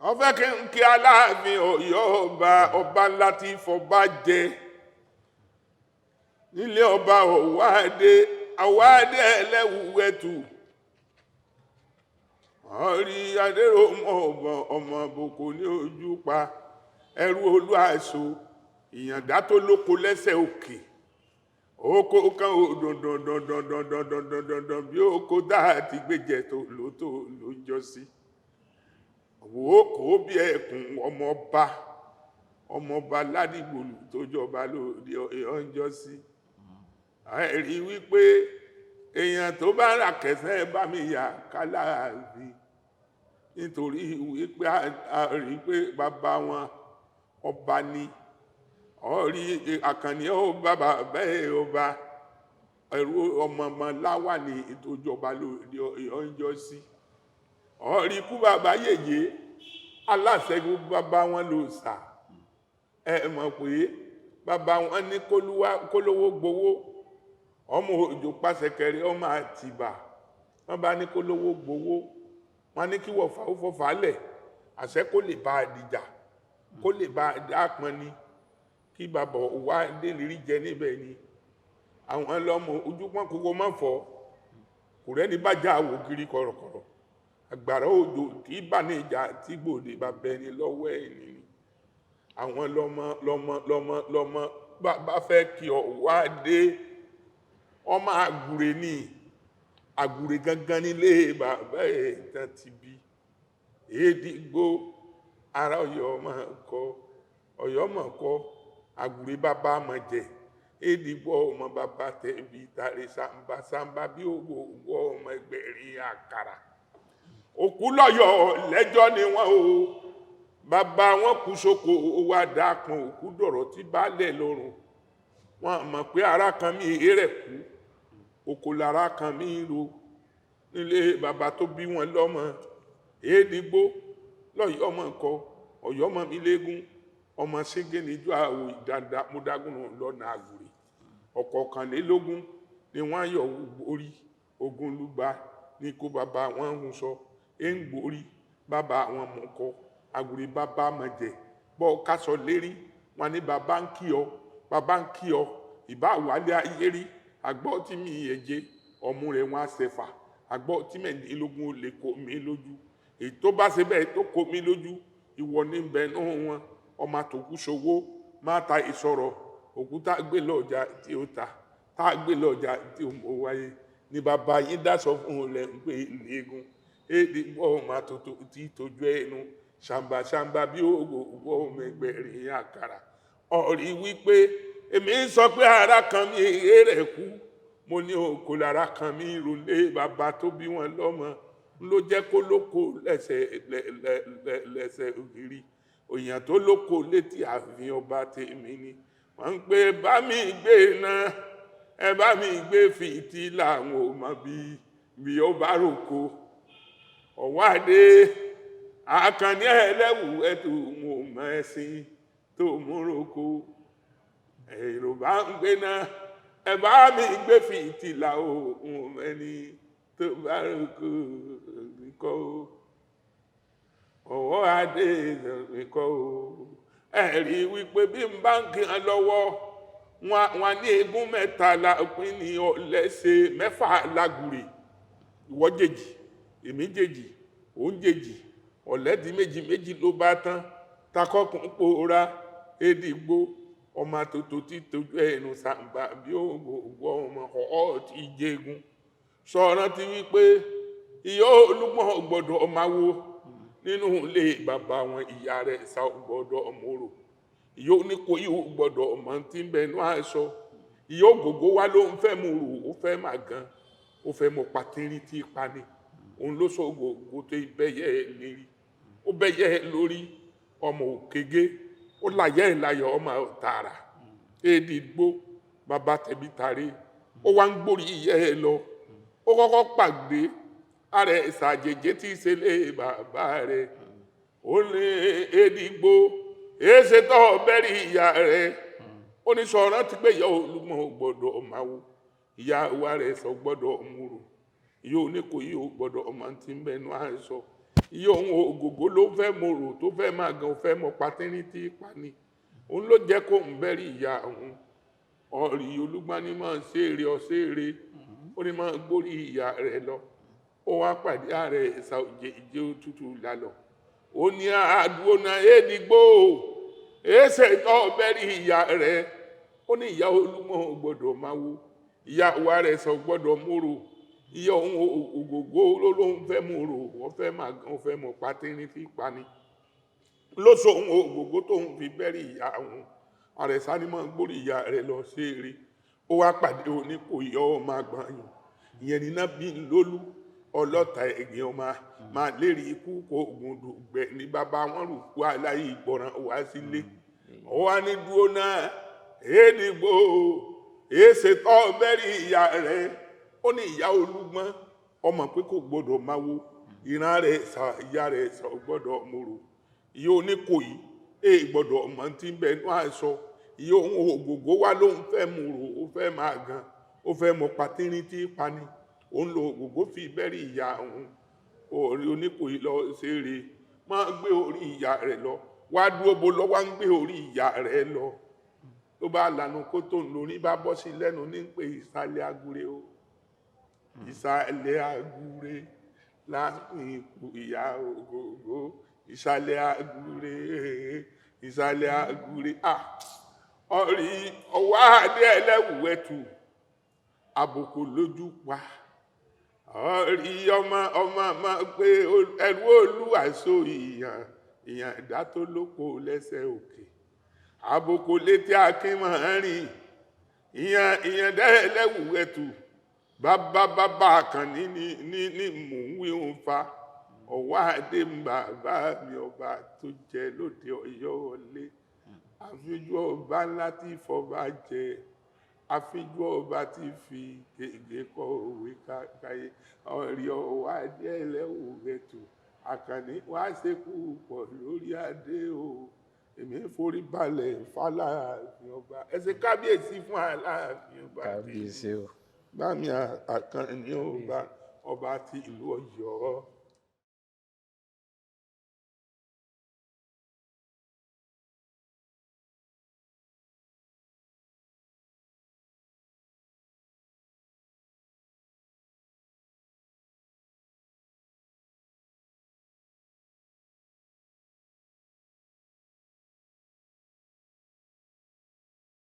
Wọ́n fẹ́ kí n kí Aláàfin Ọ̀yọ́, ọba, ọba ńlá tí fọba jẹ nílé ọba Ọ̀wádé, Ọ̀wádé ẹlẹ́wùwẹ̀tù ọ̀rí adéròmọ̀ ọmọ bòkó ní ojú pa ẹrú olúàṣọ ìyàndá tó lóko lẹ́sẹ̀ òkè oko kan ò dandandandandandandandandan bí oko dáa ti gbéjẹ tó ló tó ló ń jọ sí wo kò bí ẹkùn ọmọọba, ọmọọba ládìgbòlù tó jọba lóde ọjọ́ sí. Ẹ̀rí wípé èèyàn tó bá rà kẹsẹ́ bá mi yà kálàáfin, nítorí wípé a rí pé bàbá wọn ọba ni. Ọ̀rí Àkànní ó bàbá bẹ́ẹ̀ ọba ẹ̀rú ọmọ ọmọ láwà ní ìtòjọba lóde ọjọ́ sí. Ọ̀rí kú bàbá yèyé aláṣẹ́gun, bàbá wọn ló sà. Ẹ mọ̀ pé bàbá wọn ní kólówó gbowó, ọmọ òjò pàṣẹkẹrẹ ọmọ àtìbà. Wọn bá ní kólówó gbowó, wọn ní kí wọ̀fà ó fọfà lẹ̀ àṣẹ kó lè bá a dìjà, kó lè bá a dápọn ni, kí bàbá wa délé jẹ níbẹ̀ ni. Àwọn lọ́mọ ojúpọ́n kókó má fọ́ kò rẹ́ni bá já àwò kiri kọ̀rọ̀kọ̀rọ̀ àgbàrá òjò tí bá ní ìjà tí gbòde bá bẹni lọ́wọ́ ẹ̀ ni. Àwọn lọ́mọ lọ́mọ lọ́mọ lọ́mọ bá fẹ́ kí ọ wá dé ọmọ àgùrè ní àgùrè gangan nílé bàbá ẹ̀ tán ti bí Èdìgbò ara Ọ̀yọ́ máa kọ Ọ̀yọ́ mọ̀ kọ àgùrè bàbá mọ̀ jẹ Èdìgbò ọmọ bàbá tẹ̀bi tàrí sàǹbà sàǹbà bí òwò ọmọ ẹgbẹ̀rin àkàrà òkú lọ́yọ̀ lẹ́jọ́ ni wọ́n o. Bàbá wọn kú sóko wá dápọn òkú dọ̀rọ̀ tí baálẹ̀ lọ́rùn. Wọn mọ̀ pé ara kan mi rẹ̀ kú oko lára kan mi ro nílé bàbá tó bí wọn lọ́mọ Èdìgbò lọ́yọ̀ ọmọ nǹkan Ọ̀yọ́ ọmọ mi léegun ọmọ ségéníjú àwò ìdàdà múdágùn lọ́nà àgùrè ọ̀kọ̀ọ̀kànlélógún ni wọ́n yọ orí ogun lùgbà ní kó bàbá wọn ń sọ ẹ ń gbórí bàbá wọn mú kọ àgùrè bàbá mọ̀ jẹ bọ́ kásọ lérí wọn ní bàbá ń kí ọ, bàbá ń kí ọ ìbá wálé ayé rí àgbọ̀ tí mi ẹ̀jẹ̀ ọmú rẹ̀ wọn á ṣẹfà àgbọ̀ tí mẹ́rìndínlógún ó lè kó mi lójú èyí tó bá ṣe bẹ́ẹ̀ tó kó mi lójú ìwọ ní bẹ́ẹ̀ náà wọn ọmọ àtòkù ṣòwò má ta ìsọ̀rọ̀ òkúta gbé lọ́jà tí ó ta tá gbé lọ́jà tí ó mọ̀ wáyé ní bàbá yín dáṣọ fún un lẹ̀ ń pè léegun Èdìgbò ọmọ àtòtò tí tójú ẹnu ṣàǹbà ṣàǹbà bí òwò ọmọ ẹgbẹ̀rin àkàrà. Ọ̀rí wípé èmi ń sọ pé ara kan mi èrè kú mo ní òkò lára kan mi ìrọ̀lẹ́ bàbá tó bí wọn lọ́mọ ló jẹ́ kó lóko lẹ́sẹ̀ lẹ́sẹ̀ ògiri òyìn tó lóko létí ààfin ọba tèmi ni wọ́n ń pè bá mi gbé náà ẹ bá mi gbé fìtílà àwọn ò mọ bí ó bá roko Ọ̀wádé Àkànní ẹlẹ́wù ẹ̀tù wọn ò mọ ẹ̀sìn tó mú roko èrò bá ń gbé náà ẹ bá mi gbé fìtílà òun ẹni tó bá roko kọ́ ọwọ́ adé kọ́ ẹ̀rí wípé bí n bá ń kí wọn lọ́wọ́ wọn ní eégún mẹ́ta la pín ní ọlẹ́sẹ̀ mẹ́fà lágùrè ìwọ jèjì èmi jèjì òun jèjì ọ̀lẹ́dì méjì méjì ló bá tán takọ́kùn pòórá Èdìgbò ọmọ tòtò tí tójú ẹnu sàǹbà bí ògbó ọmọ ọ̀ ti jẹgun sọ̀rọ̀ ti wípé ìyá Olúgbọ́n gbọ́dọ̀ ọmọ wo nínú ilé bàbá wọn ìyá rẹ̀ sá gbọ́dọ̀ ọmọ orò ìyá Oníkòyí gbọ́dọ̀ ọmọ tí ń bẹnu aṣọ ìyá Ògògó wa ló ń fẹ́ mu rò ó fẹ́ mà gan ó fẹ́ mọ pàtẹ́rì tí pani òun ló sọ ògògó tó bẹ́yẹ lérí ó bẹ́yẹ lórí ọmọ òkègé ó láyé ìláyọ̀ ọmọ tààrà Èdìgbò bàbá tẹ̀bí tàrí ó wá ń gbórí ìyẹ́ ẹ lọ ó kọ́kọ́ pàdé ààrẹ ìsàjèjé tí í ṣe lé bàbá rẹ̀ ó ní Èdìgbò èéṣe tó bẹ́rí ìyá rẹ̀ ó ní sọ rántí pé ìyá Olúmọ gbọ́dọ̀ ọmọ àwò ìyá wa rẹ̀ sọ gbọ́dọ̀ ọmọ rò ìyá Oníkòyí ò gbọ́dọ̀ ọmọ tí ń bẹnu àìsọ Iye òun Ògògó ló fẹ́ mòrò tó fẹ́ máa gan fẹ́ mọ patínrín tí pa ni. Òun ló jẹ́ kó ń bẹ́rí ìyá òun. Ọ̀rì Olúgbọ́n ní máa ń ṣeré ọ̀ṣeré, ó ní máa ń gbórí ìyá rẹ̀ lọ. Ó wá pàdé ààrẹ ìsà òjè ìjẹ́ òtútù lálọ́. Ó ní àdúgbò náà éèdìgbò èéṣe tó bẹ́rí ìyá rẹ̀. Ó ní ìyá Olúmọ gbọ́dọ̀ máa wo, ìyá wa rẹ̀ sọ gbọ́dọ̀ mòrò. Ìyá òun Ògògó ló lóun fẹ́ mòrò, wọ́n fẹ́ máa gan, ó fẹ́ mọ̀ patínrín tí pa ni. Lóṣù òun Ògògó tóun fi bẹ́rí ìyá òun. Àrẹ̀sá ni máa ń gbórí ìyá rẹ̀ lọ ṣeré. Ó wá pàdé Oníkòyí ọmọ àgbọ̀nyàn. Ìyẹn níná bí ń lólú ọlọ́ta ẹ̀gìn ọmọ máa lérí ikú kó ogun dùgbẹ̀ ní bàbá wọn rù kú aláì ìgbọràn wá sílé. Ó wá ní dúró náà èédìgbò èéṣe tọ́ bẹ́rí ìyá rẹ̀. Ó ní ìyá Olúgbọ́n ọmọ pé kò gbọdọ̀ máa wo ìran rẹ̀ sà, ìyá rẹ̀ sà gbọdọ̀ mòrò. Ìyá Oníkòyí èè gbọdọ̀ ọmọ tí ń bẹ inú aṣọ. Ìyá òun Ògògó wá lóun fẹ́ mòrò, ó fẹ́ máa gan, ó fẹ́ mọ patínrín tí pa ni. Òun lo Ògògó fi bẹ́rí ìyá òun. Orí Oníkòyí lọ ṣeré, máa gbé orí ìyá rẹ̀ lọ. Wá dúró bo lọ wá ń gbé orí ìyá rẹ̀ lọ. Ló bá lanu kó tó ń lórí bá bọ́ sí lẹ́nu ní pé ìsàlẹ̀ agure o. Ìsàlẹ̀ agure láàfin ikú ìyá Ògògó. Ìsàlẹ̀ agure, ìsàlẹ̀ agure. Ọ̀rí ọwọ́ adé ẹlẹ́wùwẹ̀tù àbùkù lójú pa. Ọ̀rí ọmọ ọmọ máa pé ẹrú Olúwaṣọ ìyàn ìyàn ẹ̀dá tó lóko lẹ́sẹ̀ òkè. Àbùkù létí akin máa ń rìn. Ìyàn ìyàn dá ẹlẹ́wùwẹ̀tù. Bàbá bàbá kan ní ní ní ní mò ń wí òun fa. Ọwọ́ adé ń bàbá mi ọba tó jẹ lóde Ọ̀yọ́ ọlé. Àfijù ọba ńlá tí fọba jẹ. Àfijù ọba tí fi gègé kọ òwe káyé. Ọ̀rí ọwọ́ adé ẹlẹ́wùwẹ̀tù. Àkànní wá ṣekú pọ̀ lórí adé o. Èmi ń forí balẹ̀ f'Aláàfin ọba. Ẹ ṣe kábíyèsí fún Aláàfin ọba. Kábíyèsí o. Bámi Àkànní ọba, ọba ti ìlú Ọ̀yọ́.